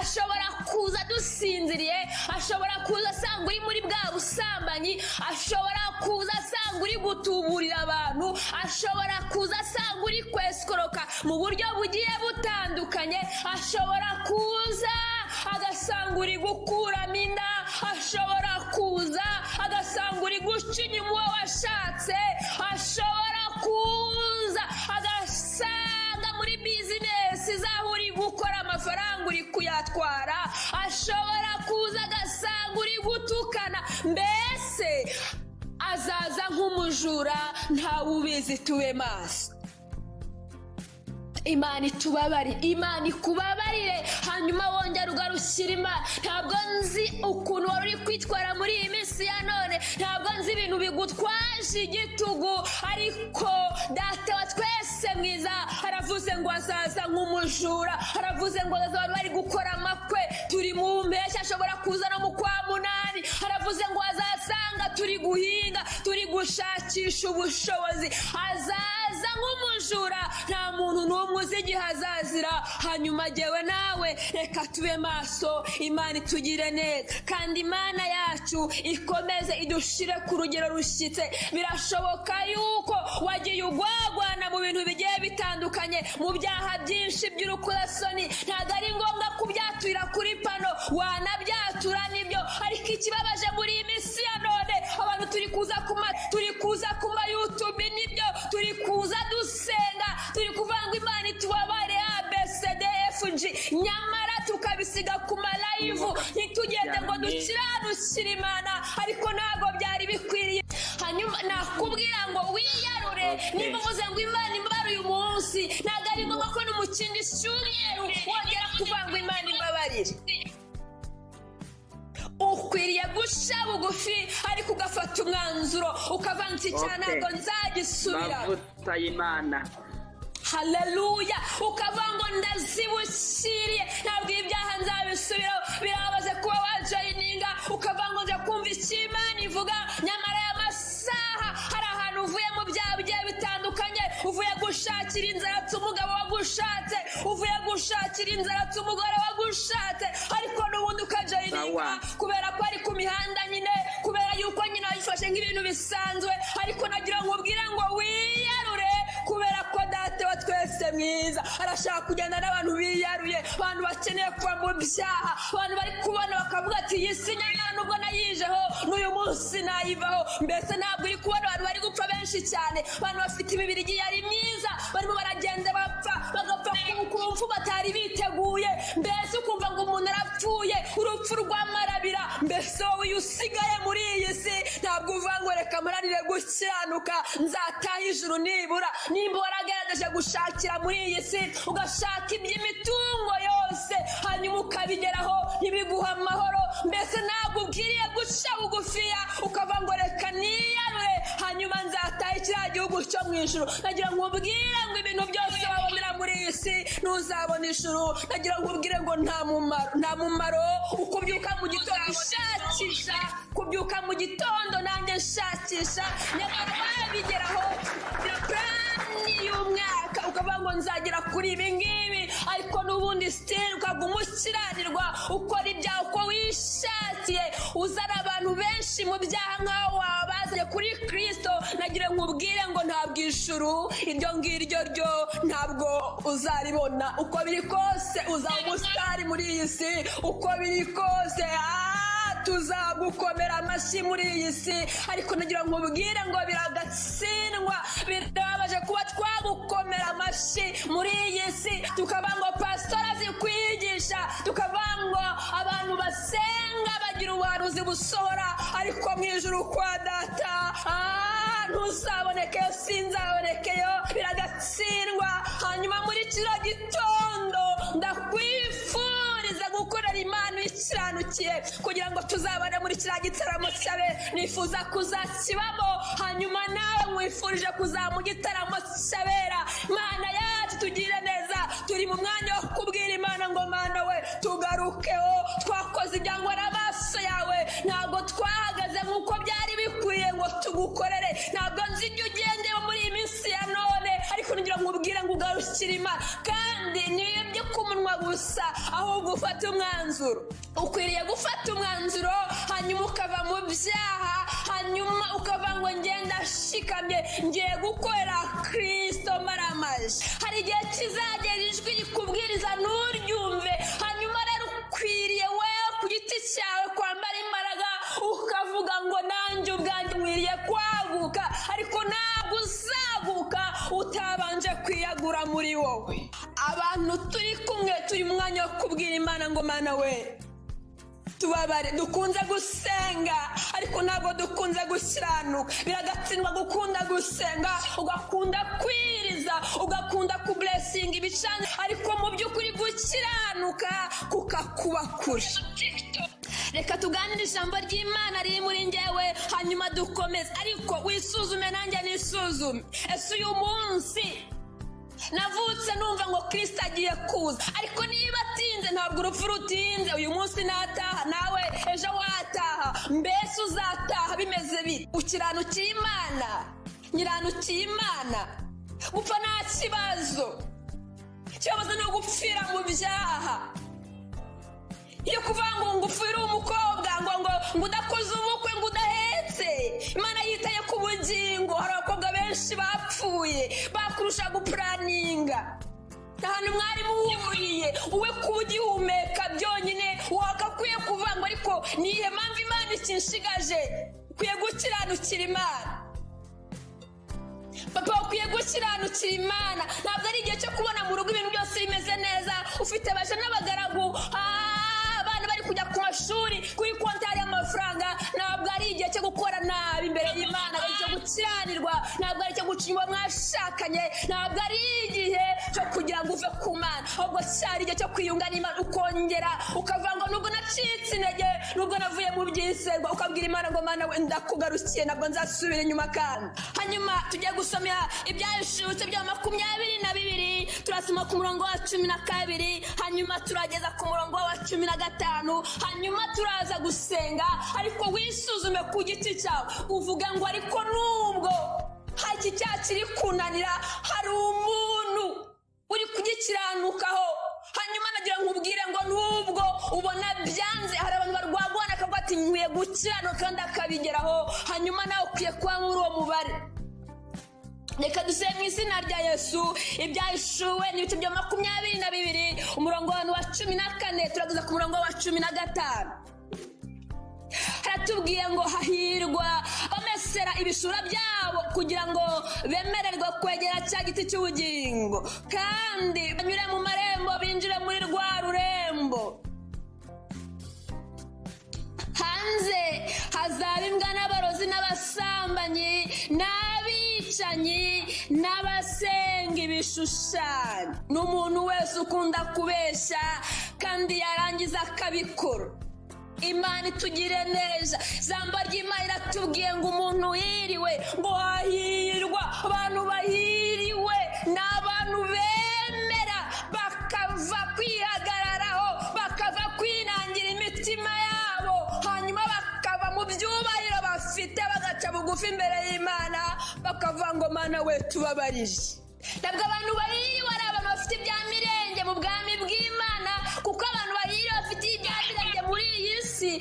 Ashobora kuza dusinziriye, ashobora kuza asanga uri muri bwa busambanyi, ashobora kuza asanga uri gutuburira abantu, ashobora kuza asanga uri kwesikoroka mu buryo bugiye butandukanye, ashobora kuza agasanga uri gukuramo inda, ashobora kuza agasanga uri guca inyuma uwo washatse, ashobora kuza agasanga muri bizinesi zaho uri gukora amafaranga uri kuyatwara, ashobora kuza agasanga uri gutukana. Mbese azaza nk'umujura, ntawe ubizi. Tube maso. Imana itubabarire, Imana ikubabarire, hanyuma wongere ugarukire Imana. Ntabwo nzi ukuntu wari uri kwitwara muri iyi minsi ya none, ntabwo nzi ibintu bigutwaje igitugu, ariko Data wa twese mwiza aravuze ngo azaza nk'umujura. Aravuze ngo azaza abantu bari gukora amakwe, turi mu mpeshyi, ashobora kuza no mu kwa munani. Aravuze ngo azasanga turi guhinga, turi gushakisha ubushobozi. Azaza nk'umujura, nta muntu n'umwe uzi igihe azazira. Hanyuma jyewe nawe reka tube maso. Imana itugire neza, kandi Imana yacu ikomeze idushire ku rugero rushyitse. Birashoboka yuko wagiye ugwagwana mu bintu bigiye bitandukanye, mu byaha byinshi by'urukozasoni. Ntabwo ari ngombwa kubyaturira kuri pano, wanabyatura nibyo, ariko ikibabaje muri iyi minsi ya none, abantu turi kuza ku ma YouTube, nibyo, turi kuza dusenga, turi kuvuga ngo Imana itubabare, A B C D F G, nyamara tukabisiga ku ma live, ntitugende ngo dukiranukire Imana, ariko ntabwo byari bikwiriye. Hanyuma nakubwira ngo wiyarure. Niba uvuze ngo Imana imbabare uyu munsi, ntabwo ari ngombwa ko no mu kindi cyumweru wongera kuvuga ngo Imana imbabarire. Ukwiriye guca bugufi, ariko ugafata umwanzuro, ukavuga ngo iki cyaha ntabwo nzagisubira. Mavuta y'Imana. Haleluya! Ukavuga ngo ndazibukiriye, ntabwo ibyaha nzabisubiraho. Birababaje kuba wajoyininga ukavuga ngo nja kumva icyo Imana ivuga, nyamara aya masaha hari ahantu uvuye mu byaha bigiye bitandukanye, uvuye gushakira inzara umugabo wagushatse, uvuye gushakira inzara umugore wagushatse, ariko n'ubundi ukajoyininga kubera ko ari ku mihanda nyine, kubera yuko nyine wayifashe nk'ibintu bisanzwe. Ariko nagira ngo ubwire ngo wiyarure, kubera ko Data wa twese mwiza arashaka kugenda n'abantu biyaruye, abantu bakeneye kuva mu byaha, abantu bari kubona bakavuga ati: "Iyi si nyamara nubwo nayijeho, n'uyu munsi nayivaho." Mbese ntabwo uri kubona abantu bari gupfa benshi cyane, abantu bafite imibiri igiye ari myiza, barimo baragenda bapfa, bagapfa ku mfu batari biteguye? Mbese ukumva ngo umuntu arapfuye urupfu rw'amarabira. Mbese wowe iyo usigaye muri iyi si, ntabwo uvuga ngo reka mparanire gukiranuka, nzataha ijuru nibura? Nimba waragerageje gushakira muri iyi si, ugashaka iby'imitungo yose, hanyuma ukabigeraho ntibiguhe amahoro, mbese ntabwo ubwiriye guca bugufiya ukavuga ngo reka niyarure, hanyuma nzataha kiriya gihugu cyo mu ijuru? Nagira ngo ubwire ngo ibintu byose wabonera muri iyi si, ntuzabona ijuru. Nagira ngo ubwire ngo nta mumaro, nta mumaro ukubyuka mu gitondo ushakisha, kubyuka mu gitondo nanjye nshakisha, nyamara wabigeraho, plan y'umwaka ukavuga ngo nzagera kuri ibi ngibi, ariko n'ubundi still ukaguma ukiranirwa, ukora ibyaha uko wishakiye, uzana abantu benshi mu byaha nk'aho wabazanye kuri Kirisito. Nagira ngo ubwire ngo ntabwo ijuru iryo ngiryo ryo ntabwo uzaribona. Uko biri kose uzaba umusitari muri iyi si, uko biri kose tuzagukomera amashyi muri iyi si, ariko nagira ngo ubwire ngo biragatsindwa. Birababaje kuba twagukomera amashyi muri iyi si, tukavuga ngo pasitori azi kwigisha, tukavuga ngo abantu basenga bagira ubuhanuzi busohora, ariko mu ijuru kwa Data ntuzabonekeyo, sinzabonekeyo, biragatsindwa. Hanyuma muri kino gitondo ndakwifuriza gukorera Imana ikiranukiye, kugira ngo tuzabane muri kiriya gitaramo cyabe. Nifuza kuzakibamo, hanyuma nawe nkwifurije kuzaba mu gitaramo cy'abera. Imana yacu tugire neza. Turi mu mwanya wo kubwira Imana ngo: "Mana we, tugarukeho, twakoze ibyangwa n'amaso yawe, ntabwo twahagaze nk'uko byari bikwiye ngo tugukorere." Ntabwo nzi ibyo ugendemo muri iyi minsi ya none, ariko ngira ngo ubwire ngo ugarukire Imana, kandi ni ibyo ku munwa gusa. Ahubwo ufate umwanzuro. Ukwiriye gufata umwanzuro, hanyuma ukava mu byaha, hanyuma ukava ngo ngenda ashikamye, ngiye gukorera Kirisito maramaje. Hari igihe kizagera ijwi rikubwiriza nturyumve. Hanyuma rero ukwiriye wewe ku giti cyawe kwambara imbaraga, ukavuga ngo nanjye ubwanjye nkwiriye kwaguka. Ariko ntabwo uzaguka utabanje kwiyagura muri wowe. Abantu turi kumwe, turi mu mwanya wo kubwira Imana ngo: "Mana we, tubabare." Dukunze gusenga, ariko ntabwo dukunze gukiranuka. Biragatsindwa gukunda gusenga, ugakunda kwiriza, ugakunda kublessinga ibicana, ariko mu by'ukuri gukiranuka kukakuba kure. Reka tuganire ijambo ry'Imana riri muri ngewe, hanyuma dukomeze. Ariko wisuzume, nanjye nisuzume. Ese uyu munsi navutse numva ngo Kirisita agiye kuza? Ariko niba atinze, ntabwo urupfu rutinze. Uyu munsi nataha, nawe ejo wataha. Mbese uzataha bimeze bite? Ukiranukiye Imana? Nyiranukiye Imana. Gupfa nta kibazo, ikibazo ni ugupfira mu byaha. Iyo kuvuga ngo upfire umukobwa, ngo udakoze ubukwe, ngo udahetse, Imana yitaye ku bugingo. Hari abakobwa benshi bapfuye bakurusha guplanninga. Ahantu mwari muhuriye, uwe kuba ugihumeka byonyine wagakwiye kuvuga ngo: "Ariko niyihe mpamvu Imana ikinshigaje?" Ukwiye gukiranukira Imana. Papa, ukwiye gukiranukira Imana. Ntabwo ari igihe cyo kubona mu rugo ibintu byose bimeze neza, ufite abaja n'abagaragu, abana bari kujya ku mashuri, kuri konti hari amafaranga. Ntabwo ari igihe cyo gukora nabi imbere y'Imana. Ari icyo gukiranirwa, ntabwo ari icyo guca inyuma mwashakanye. Ntabwo ari igihe cyo kugira ngo uve ku Mana, ahubwo cyari igihe cyo kwiyunga n'Imana, ukongera ukavuga ngo: "Nubwo nacitse intege, nubwo navuye mu byizerwa," ukabwira Imana ngo: "Mana we, ndakugarukiye, ntabwo nzasubira inyuma." Kandi hanyuma tugiye gusomera Ibyahishutse bya 22. Turasoma ku murongo wa 12, hanyuma turageza ku murongo wa 15, hanyuma turaza gusenga. Ariko wisuzume ku giti cyawe, uvuga ngo: "Ariko nubwo hari iki cyaha kiri kunanira, hari umuntu uri kugikiranukaho." Hanyuma nagira ngo nkubwire ngo nubwo ubona byanze, hari abantu barwagwana akavuga ati: "Nkwiye gukiranuka," kandi akabigeraho. Hanyuma nawe ukwiye kuba muri uwo mubare. Reka dusenge mu izina rya Yesu. Ibyahishuwe ni ibice bya 22, umurongo wa 14, turageza ku murongo wa 15. Haratubwiye ngo: "Hahirwa bamesera ibishura byabo, kugira ngo bemererwe kwegera cya giti cy'ubugingo, kandi banyure mu marembo binjire muri rwa rurembo. Hanze hazaba imbwa n'abarozi n'abasambanyi n'abicanyi n'abasenga ibishushanyo, n'umuntu wese ukunda kubeshya kandi yarangiza akabikora." Imana itugire neza. Ijambo ry'Imana iratubwiye ngo umuntu yiriwe, ngo hahirwa abantu bahiriwe, ni abantu bemera bakava kwihagararaho, bakava kwinangira imitima yabo, hanyuma bakava mu byubahiro bafite, bagaca bugufi imbere y'Imana, bakavuga ngo: "Mana we, tubabarije." Ntabwo abantu bahiriwe ari abantu bafite ibya mirenge mu bwami bw'Imana, kuko abantu bahiriwe bafite ibya mirenge muri iyi si,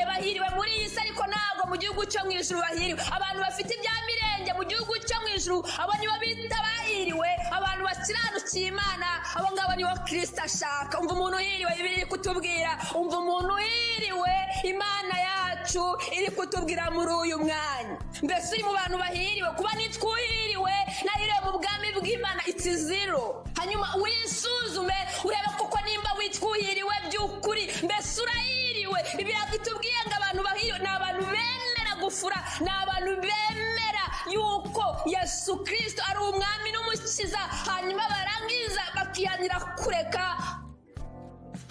bahiriwe muri iyi si, ariko ntabwo mu gihugu cyo mu ijuru bahiriwe. Abantu bafite ibya mirenge mu gihugu cyo mu ijuru, abo nibo bita bahiriwe. Abantu bakiranukiye Imana, abo ngabo nibo Kirisita ashaka. Umva umuntu uhiriwe Bibiliya iri kutubwira, umva umuntu uhiriwe Imana yacu iri kutubwira muri uyu mwanya. Mbese uri mu bantu bahiriwe? Kuba nitwe uhiriwe, nahiriwe mu bwami bw'Imana, it's zero. Hanyuma wisuzume, urebe koko nimba witwa uhiriwe by'ukuri. Mbese urahiriwe? Bibiliya itubwiye ngo abantu bahiriwe ni abantu bemera gufura, ni abantu bemera yuko Yesu Kirisito ari umwami n'umukiza, hanyuma barangiza bakihanira kureka,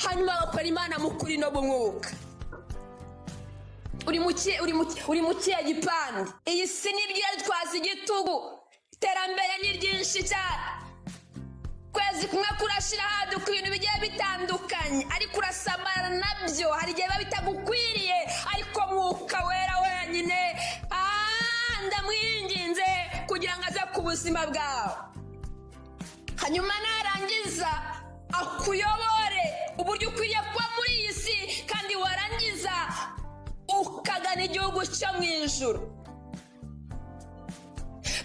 hanyuma bagakora Imana mu kuri no mu mwuka. Uri mu kihe gipande? Iyi si ni byo twaza igitugu, iterambere ni ryinshi cyane, kwezi kumwe kurashira haduka ibintu bigiye bitandukanye, ariko urasamara nabyo. Hari igihe biba bitagukwiriye, ariko Mwuka Wera wenyine, ndamwinginze kugira ngo aze ku buzima bwawe, hanyuma narangiza akuyobore. Uburyo ukwiriye kuba muri iyi si, kandi warangiza ukagana igihugu cyo mu ijuru.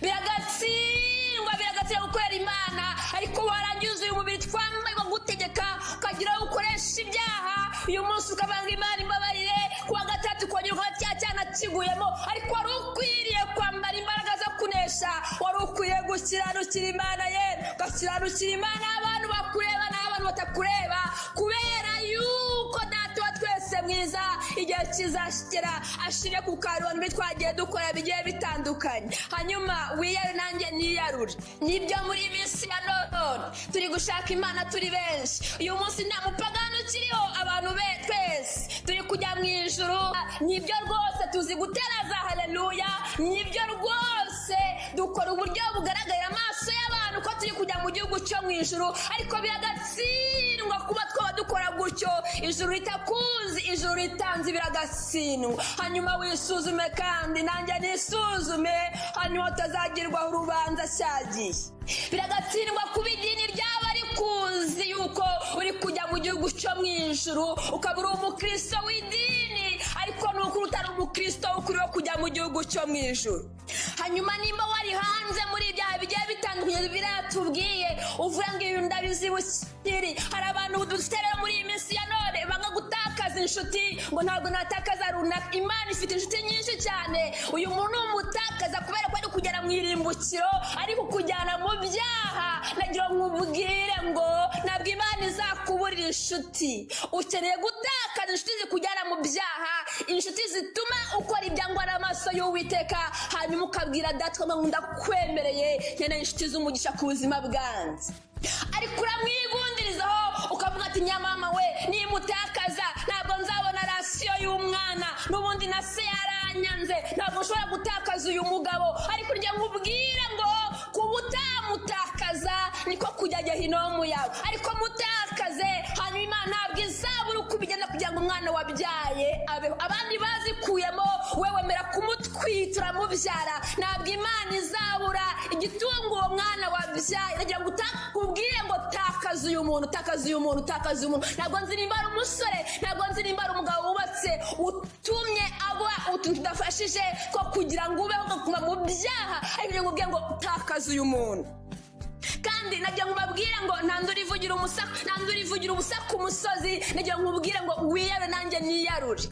Biragatsindwa, biragatsindwa gukorera Imana, ariko warangiza uyu mubiri twambaye gutegeka, ukagira aho ukoresha ibyaha. Uyu munsi ukavanga "Imana imbabarire", kuwa gatatu ukongera ukaba cya cyana kiguyemo. Ariko wari ukwiriye kwambara imbaraga zo kunesha, wari ukwiriye gukiranukira Imana ye, ugakiranukira Imana abantu bakureba n'abantu batakureba, kubera yuko Data wa twese mwiza igihe kizagera ashire ku karubanda ibyo twagiye dukora bigiye bitandukanye. Hanyuma wiyarure, nanjye niyarure. Nibyo, muri iyi minsi ya none turi gushaka Imana turi benshi. Uyu munsi nta mupagani ukiriho, abantu be twese turi kujya mu ijuru. Nibyo rwose, tuzi gutera za haleluya. Nibyo rwose, dukora uburyo bugaragarira amaso y'abantu ko turi kujya mu gihugu cyo mu ijuru. Ariko biragatsindwa kuba twaba dukora gutyo ijuru ritakuzi, ijuru ritanze. Biragatsindwa. Hanyuma wisuzume kandi nanjye nisuzume, hanyuma utazagirwaho urubanza cyagiye. Biragatsindwa kuba idini ryaba rikuzi yuko uri kujya mu gihugu cyo mu ijuru, ukaba uri umukristo w'idini, ariko ni ukuri utari umukristo w'ukuri wo kujya mu gihugu cyo mu ijuru. Hanyuma nimba wari hanze muri ibyaha bigiye bitandukanye biratubwiye, uvuga ngo "Ibi ndabizibukiri". Hari abantu dufite rero muri iyi minsi ya none banga gutakaza inshuti, ngo "Ntabwo natakaza runaka". Imana ifite inshuti nyinshi cyane. Uyu muntu umutakaza kubera ko ari kugera mu irimbukiro, ari kukujyana mu byaha. Nagira ngo nkubwire ngo ntabwo Imana izakuburira inshuti. Ukeneye gutakaza inshuti zikujyana mu byaha, inshuti zituma ukora ibyangwa n'amaso y'Uwiteka, hanyuma ukabwira Data ngo "Ndakwemereye, nkeneye inshuti z'umugisha ku buzima bwanjye". Ariko uramwigundirizaho, ukavuga ati "Nyamama we, nimutakaza ntabwo nzabona ration y'umwana, n'ubundi na se yaranyanze, ntabwo nshobora gutakaza uyu mugabo". Ariko njye nkubwire ngo kuba utamutakaza niko kujya gehinomu yawe. Ariko mutakaze, hanyuma Imana ntabwo izabura uko ubigenda kugira ngo umwana wabyaye abeho. Abandi bazikuyemo, we wemera kumutwita, uramubyara. Ntabwo Imana izabura igitunga uwo mwana wabyaye. Nagira ngo utakubwire ngo takaza uyu muntu, takaza uyu muntu, takaza uyu muntu. Ntabwo nzi nimba ari umusore, ntabwo nzi nimba ari umugabo wubatse utumye agwa utuntu tudafashije two kugira ngo ubeho, ukaguma mu byaha. Ariko ngo ubwire ngo takaza uyu muntu. Kandi nagira ngo mbabwire ngo nta nduru ivugira umusaku, nta nduru ivugira ubusa ku musozi. Nagira ngo nkubwire ngo wiyarure, nanjye niyarure.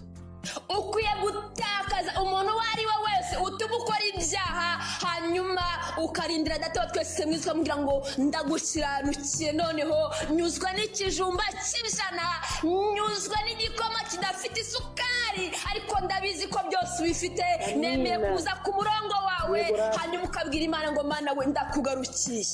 Ukwiye gutakaza umuntu uwo ari we wese utuma ukora ibyaha, hanyuma ukarindira Data wa twese mwiza, ukamubwira ngo "Ndagukiranukiye, noneho nyuzwa n'ikijumba cy'100, nyuzwa n'igikoma kidafite isukari, ariko ndabizi ko byose ubifite, nemeye kuza ku murongo wawe". Hanyuma ukabwira Imana ngo "Mana we, ndakugarukiye".